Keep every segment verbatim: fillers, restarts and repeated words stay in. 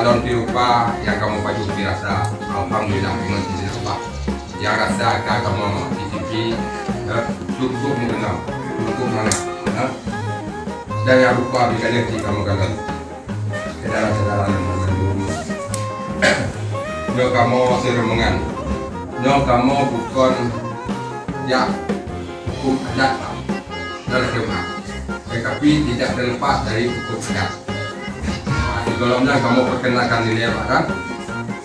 Lôn pi rupa nyang kamoe pajoh pi rasa. Alhamdulillah, deungon izin Allah. Nyang rasa ka kamoe di T V, eh, cukup meukeunong, cukup mangat, eh. Dan nyang rupa pi ka lheueh cit kamoe kalon. Syedara-syedara nyang meunurot. Nyoe kamoe si rombongan. Nyoe kamoe bukon jak huköm adat, Pak. Nyoe lakée meu'ah. Tetapi tidak terlepas dari huköm adat. Sigohlom nyan kamoe perkenalkan diri, Pak, kan?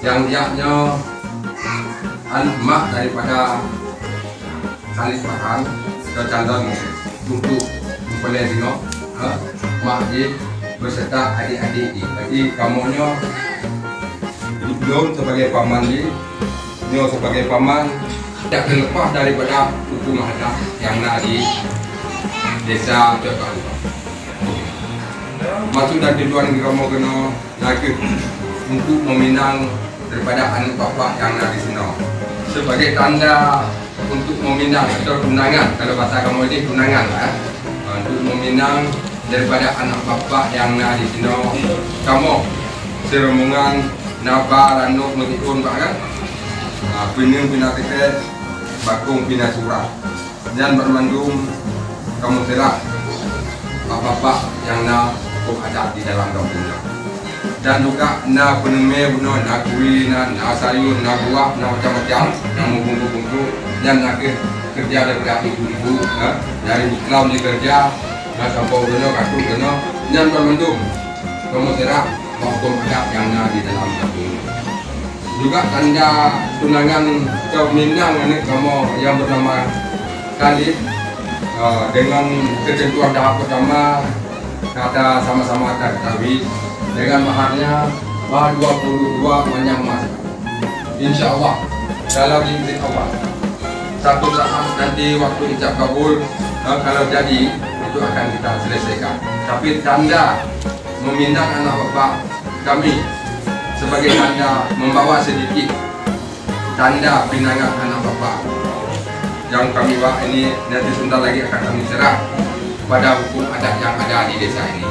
Nyang jak nyoe aneuk mak daripada Khalid Farhan, atau calon untuk mempelai singoh, ha? Mak jih beserta adik-adik jih. Jadi, kamoe nyoe, lôn sebagai paman jih, nyoe sebagai paman, tidak terlepas daripada huköm adat nyang na di Desa Cot Bahu. Maksud dan tujuan kamoe keunoe na kheueh untuk meminang daripada aneuk bapak nyang na di sinoe. Sebagai tanda untuk meminang atau tunangan, kalau bahasa kamoe nyoe tunangan, eh. Untuk meminang daripada aneuk bapak nyang na di sinoe, kamoe si rombongan na ba ranub meutikon bak, kan? Ha, pineung pih na teuket, bakong pih na surat. Nyan banmandum kamoe seurah bak bapak nyang na huköm adat di dalam gampông nyoe. Dan juga na peuneumé bunoe, na kui, na, na sayur, na buah, na macam-macam, na meubungkôh-bungkôh. Nyan na kheueh keureuja daripada ibu-ibu, ha, dari Islam dikeureuja, na sampoe bunoe, katut bunoe. Nyan banmandum kamoe seurah bak huköm adat nyang na di dalam gampông nyoe. Juga tanda tunangan atau minang aneuk kamoe nyang bernama Khalid, eh, dengan ketentuan tahap pertama, kata sama-sama kita ketahui, dengan maharnya, mahar dua puluh dua manyam emas. Insya Allah, kalau diizin Allah, satu saat nanti waktu ijab kabul, eh, kalau jadi, itu akan kita selesaikan. Tapi tanda meminang anak bapak kami sebagai tanda membawa sedikit tanda pinangan anak bapak yang kami bawa ini nanti sebentar lagi akan kami serah pada hukum adat yang ada di desa ini.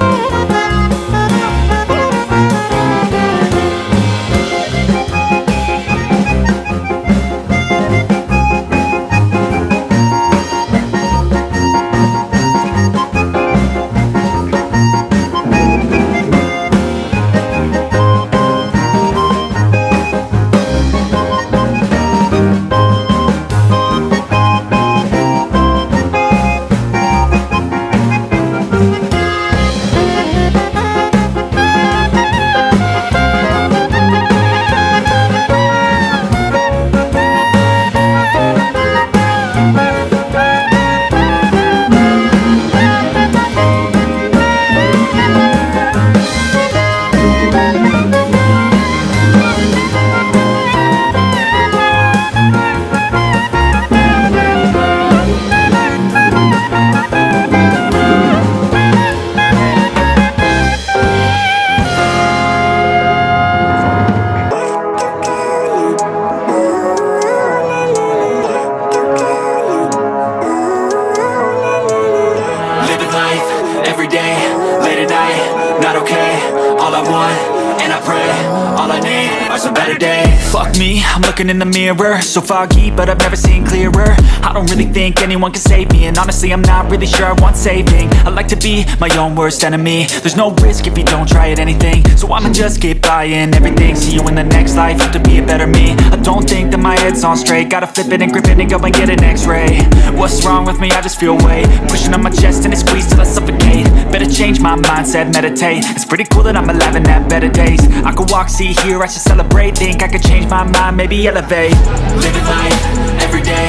Living life every day, late at night, not okay. All I want, and I pray, all I need are some better days. Fuck me, I'm looking in the mirror, so foggy, but I've never seen clearer. I don't really think anyone can save me, and honestly, I'm not really sure I want saving. I like to be my own worst enemy. There's no risk if you don't try at anything, so I'ma just keep buying everything. See you in the next life, have to be a better me. I don't think that my head's on straight, gotta flip it and grip it and go and get an x-ray. What's wrong with me? I just feel weight pushing on my chest and it squeezes till I suffocate. Better change my mindset, meditate. It's pretty cool that I'm alive and have better days. I could walk, see, hear, I should celebrate. Think I could change my mind, maybe elevate. Living life every day,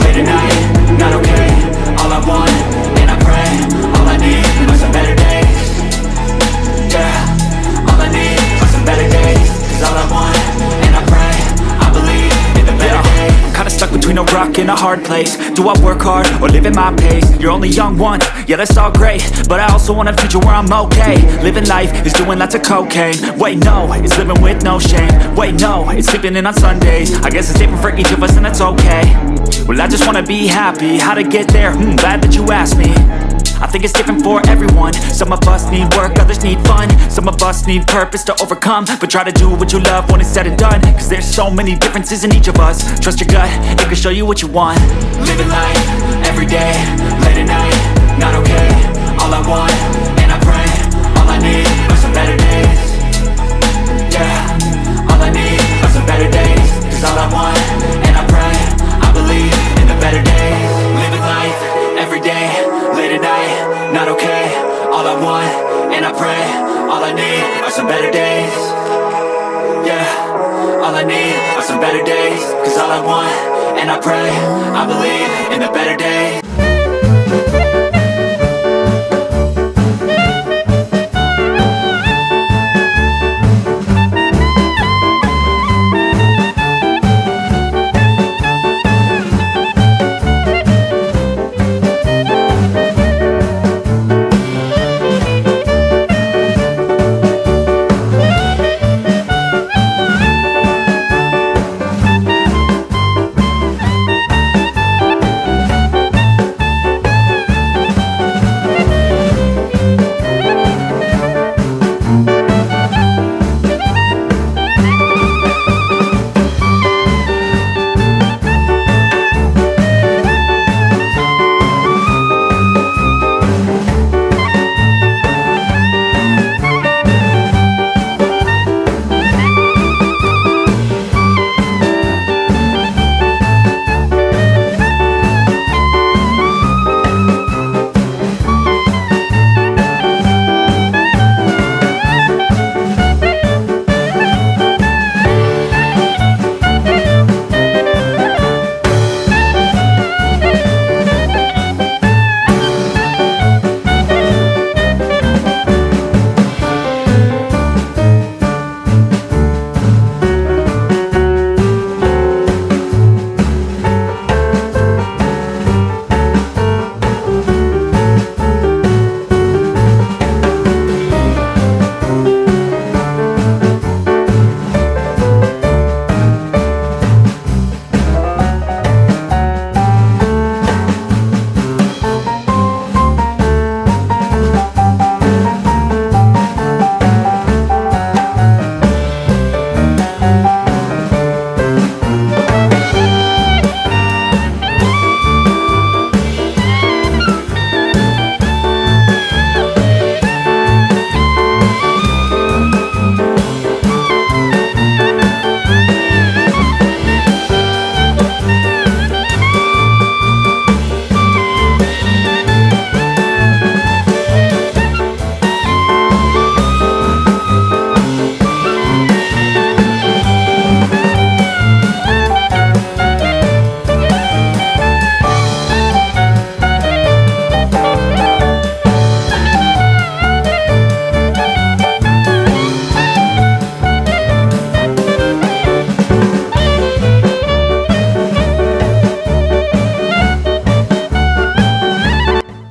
late at night, not okay. All I want, and I pray, all I need are some better days. Yeah, all I need are some better days. 'Cause all I want, and I pray, I believe in the better days. I'm kinda stuck between a rock and a hard place. Do I work hard or live at my pace? You're only young once, yeah, that's all great, but I also want a future where I'm okay. Living life is doing lots of cocaine. Wait, no, it's living with no shame. Wait, no, it's sleeping in on Sundays. I guess it's different for each of us, and that's okay. Well, I just wanna be happy. How to get there? Hmm, glad that you asked me. I think It's different for everyone. Some of us need work, others need fun. Some of us need purpose to overcome. But try to do what you love when it's said and done. Cause there's so many differences in each of us. Trust your gut, it can show you what you want. Living life, every day, late at night, not okay. All I want, and I pray, all I need are some better days. Yeah, all I need are some better days. Cause all I want, and I pray, I believe in the better days. Living life, every day, late at night, not okay. All I want, and I pray, all I need are some better days. Yeah, all I need are some better days. Cause all I want, and I pray, I believe in the better days.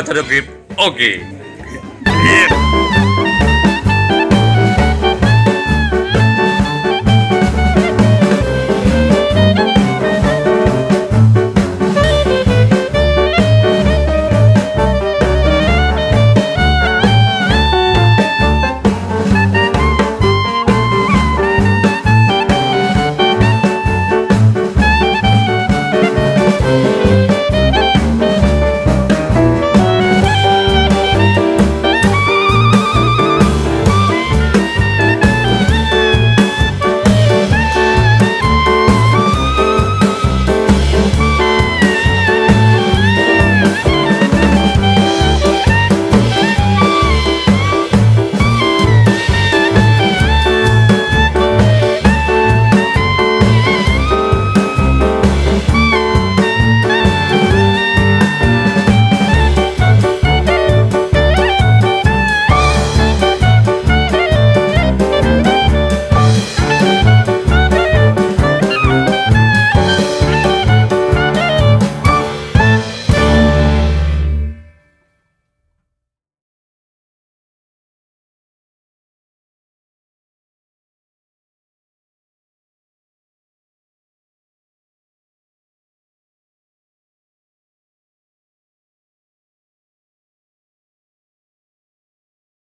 Satu grip. Oke.